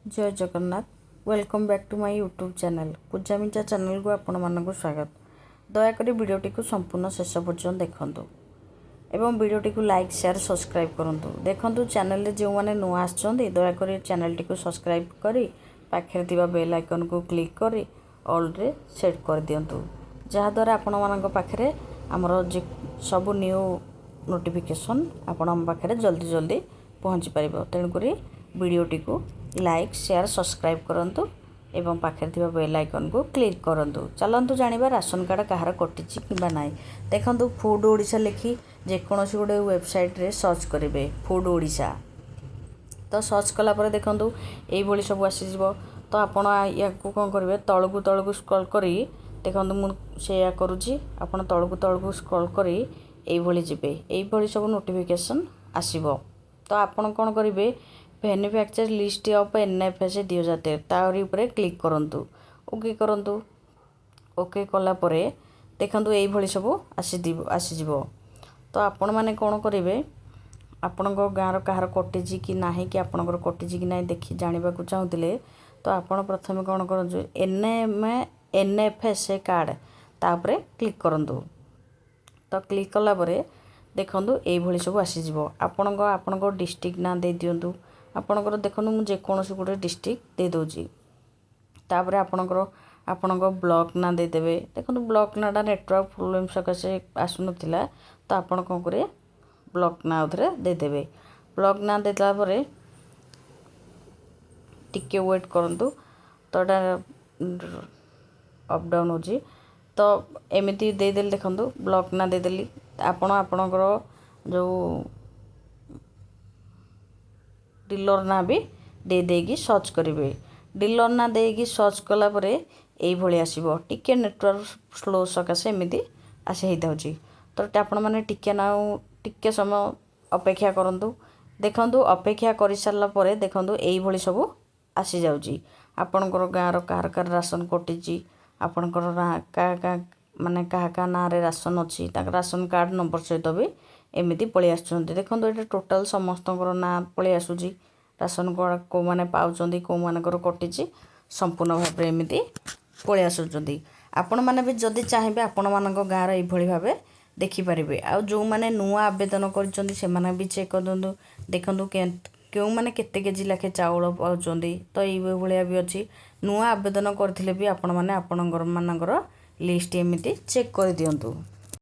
Jay Jagannath. Welcome back to my YouTube channel। ପୂଜା ମିଞ୍ଚା ଚ୍ୟାନେଲ୍କୁ ଆପଣମାନଙ୍କୁ ସ୍ୱାଗତ। ଦୟାକରି ଭିଡ଼ିଓଟିକୁ ସମ୍ପୂର୍ଣ୍ଣ ଶେଷ ପର୍ଯ୍ୟନ୍ତ ଦେଖନ୍ତୁ ଏବଂ ଭିଡ଼ିଓଟିକୁ ଲାଇକ୍, ସେୟାର, ସବସ୍କ୍ରାଇବ୍ କରନ୍ତୁ। ଦେଖନ୍ତୁ, ଚ୍ୟାନେଲରେ ଯେଉଁମାନେ ନୂଆ ଆସିଛନ୍ତି, ଦୟାକରି ଚ୍ୟାନେଲଟିକୁ ସବସ୍କ୍ରାଇବ୍ କରି ପାଖରେ ଥିବା ବେଲ୍ ଆଇକନ୍କୁ କ୍ଲିକ୍ କରି ଅଲ୍ରେ ସେଟ୍ କରିଦିଅନ୍ତୁ, ଯାହାଦ୍ୱାରା ଆପଣମାନଙ୍କ ପାଖରେ ଆମର ଯେ ସବୁ ନ୍ୟୁ ନୋଟିଫିକେସନ୍ ଆପଣଙ୍କ ପାଖରେ ଜଲ୍ଦି ଜଲ୍ଦି ପହଞ୍ଚି ପାରିବ। ତେଣୁକରି ଭିଡ଼ିଓଟିକୁ ଲାଇକ୍, ସେୟାର, ସବସ୍କ୍ରାଇବ୍ କରନ୍ତୁ ଏବଂ ପାଖରେ ଥିବା ବେଲ୍ ଆଇକନ୍କୁ କ୍ଲିକ୍ କରନ୍ତୁ। ଚାଲନ୍ତୁ ଜାଣିବା ରାସନ କାର୍ଡ଼ କାହାର କଟିଛି କିମ୍ବା ନାହିଁ। ଦେଖନ୍ତୁ, ଫୁଡ଼୍ ଓଡ଼ିଶା ଲେଖି ଯେକୌଣସି ଗୋଟେ ୱେବସାଇଟ୍ରେ ସର୍ଚ୍ଚ କରିବେ ଫୁଡ଼୍ ଓଡ଼ିଶା। ତ ସର୍ଚ୍ଚ କଲା ପରେ ଦେଖନ୍ତୁ, ଏଇଭଳି ସବୁ ଆସିଯିବ। ତ ଆପଣ ୟାକୁ କ'ଣ କରିବେ? ତଳକୁ ତଳକୁ ସ୍କ୍ରଲ୍ କରି ଦେଖନ୍ତୁ, ମୁଁ ସେଇଆ କରୁଛି। ଆପଣ ତଳକୁ ତଳକୁ ସ୍କ୍ରଲ୍ କରି ଏଇଭଳି ଯିବେ। ଏଇଭଳି ସବୁ ନୋଟିଫିକେସନ୍ ଆସିବ। ତ ଆପଣ କ'ଣ କରିବେ? Beneficiary list of NFS 2013, ତାରି ଉପରେ କ୍ଲିକ୍ କରନ୍ତୁ। ଓକେ କରନ୍ତୁ। ଓକେ କଲା ପରେ ଦେଖନ୍ତୁ, ଏଇଭଳି ସବୁ ଆସିଯିବ। ତ ଆପଣମାନେ କ'ଣ କରିବେ? ଆପଣଙ୍କ ଗାଁର କାହାର କଟିଛି କି ନାହିଁ, କି ଆପଣଙ୍କର କଟିଛି କି ନାହିଁ ଦେଖି ଜାଣିବାକୁ ଚାହୁଁଥିଲେ, ତ ଆପଣ ପ୍ରଥମେ କ'ଣ କରନ୍ତୁ? NFS card, ତା ଉପରେ କ୍ଲିକ୍ କରନ୍ତୁ। ତ କ୍ଲିକ୍ କଲା ପରେ ଦେଖନ୍ତୁ, ଏଇଭଳି ସବୁ ଆସିଯିବ। ଆପଣଙ୍କ ଡିଷ୍ଟ୍ରିକ୍ଟ ନାଁ ଦେଇଦିଅନ୍ତୁ ଆପଣଙ୍କର। ଦେଖନ୍ତୁ, ମୁଁ ଯେକୌଣସି ଗୋଟେ ଡିଷ୍ଟ୍ରିକ୍ଟ ଦେଇଦେଉଛି। ତାପରେ ଆପଣଙ୍କ ବ୍ଲକ୍ ନାଁ ଦେଇଦେବେ। ଦେଖନ୍ତୁ, ବ୍ଲକ୍ ନାଁଟା ନେଟୱାର୍କ ପ୍ରୋବ୍ଲେମ୍ ସକାଶେ ଆସୁନଥିଲା। ତ ଆପଣ କ'ଣ କରିବେ? ବ୍ଲକ୍ ନାଁ ଆଉଥରେ ଦେଇଦେବେ। ବ୍ଲକ୍ ନାଁ ଦେଇଦେଲା ପରେ ଟିକେ ୱେଟ୍ କରନ୍ତୁ। ତ ଏଇଟା ଅପ୍ ଡାଉନ୍ ହେଉଛି। ତ ଏମିତି ଦେଇଦେଲି। ଦେଖନ୍ତୁ, ବ୍ଲକ୍ ନାଁ ଦେଇଦେଲି। ଆପଣ ଆପଣଙ୍କର ଯେଉଁ ଡିଲର ନାଁ ବି ଦେଇ ଦେଇକି ସର୍ଚ୍ଚ କରିବେ। ଡିଲର ନାଁ ଦେଇକି ସର୍ଚ୍ଚ କଲା ପରେ ଏଇଭଳି ଆସିବ। ଟିକେ ନେଟୱାର୍କ ସ୍ଲୋ ସକାଶେ ଏମିତି ଆସି ହେଇଥାଉଛି। ତ ଆପଣମାନେ ଟିକେ ନାଉ ଟିକେ ସମୟ ଅପେକ୍ଷା କରନ୍ତୁ। ଦେଖନ୍ତୁ, ଅପେକ୍ଷା କରିସାରିଲା ପରେ ଦେଖନ୍ତୁ, ଏଇଭଳି ସବୁ ଆସିଯାଉଛି। ଆପଣଙ୍କର ଗାଁର କାହାର କାହାର ରାସନ କଟିଛି, ଆପଣଙ୍କର କାହା କାହା ମାନେ କାହା କାହା ନାଁରେ ରାସନ ଅଛି, ତାଙ୍କ ରାସନ କାର୍ଡ଼ ନମ୍ବର ସହିତ ବି ଏମିତି ପଳେଇ ଆସୁଛନ୍ତି। ଦେଖନ୍ତୁ, ଏଇଟା ଟୋଟାଲ୍ ସମସ୍ତଙ୍କର ନାଁ ପଳେଇ ଆସୁଛି। ରାସନ କାର୍ଡ଼ କେଉଁମାନେ ପାଉଛନ୍ତି, କେଉଁମାନଙ୍କର କଟିଛି, ସମ୍ପୂର୍ଣ୍ଣ ଭାବରେ ଏମିତି ପଳେଇ ଆସୁଛନ୍ତି। ଆପଣମାନେ ବି ଯଦି ଚାହିଁବେ, ଆପଣମାନଙ୍କ ଗାଁର ଏଇଭଳି ଭାବେ ଦେଖିପାରିବେ। ଆଉ ଯେଉଁମାନେ ନୂଆ ଆବେଦନ କରିଛନ୍ତି, ସେମାନେ ବି ଚେକ୍ କରିଦିଅନ୍ତୁ। ଦେଖନ୍ତୁ, କେଉଁମାନେ କେତେ କେଜି ଲେଖେ ଚାଉଳ ପାଉଛନ୍ତି। ତ ଏଇଭଳିଆ ବି ଅଛି। ନୂଆ ଆବେଦନ କରିଥିଲେ ବି ଆପଣମାନେ ଆପଣଙ୍କର ମାନଙ୍କର ଲିଷ୍ଟ ଏମିତି ଚେକ୍ କରିଦିଅନ୍ତୁ।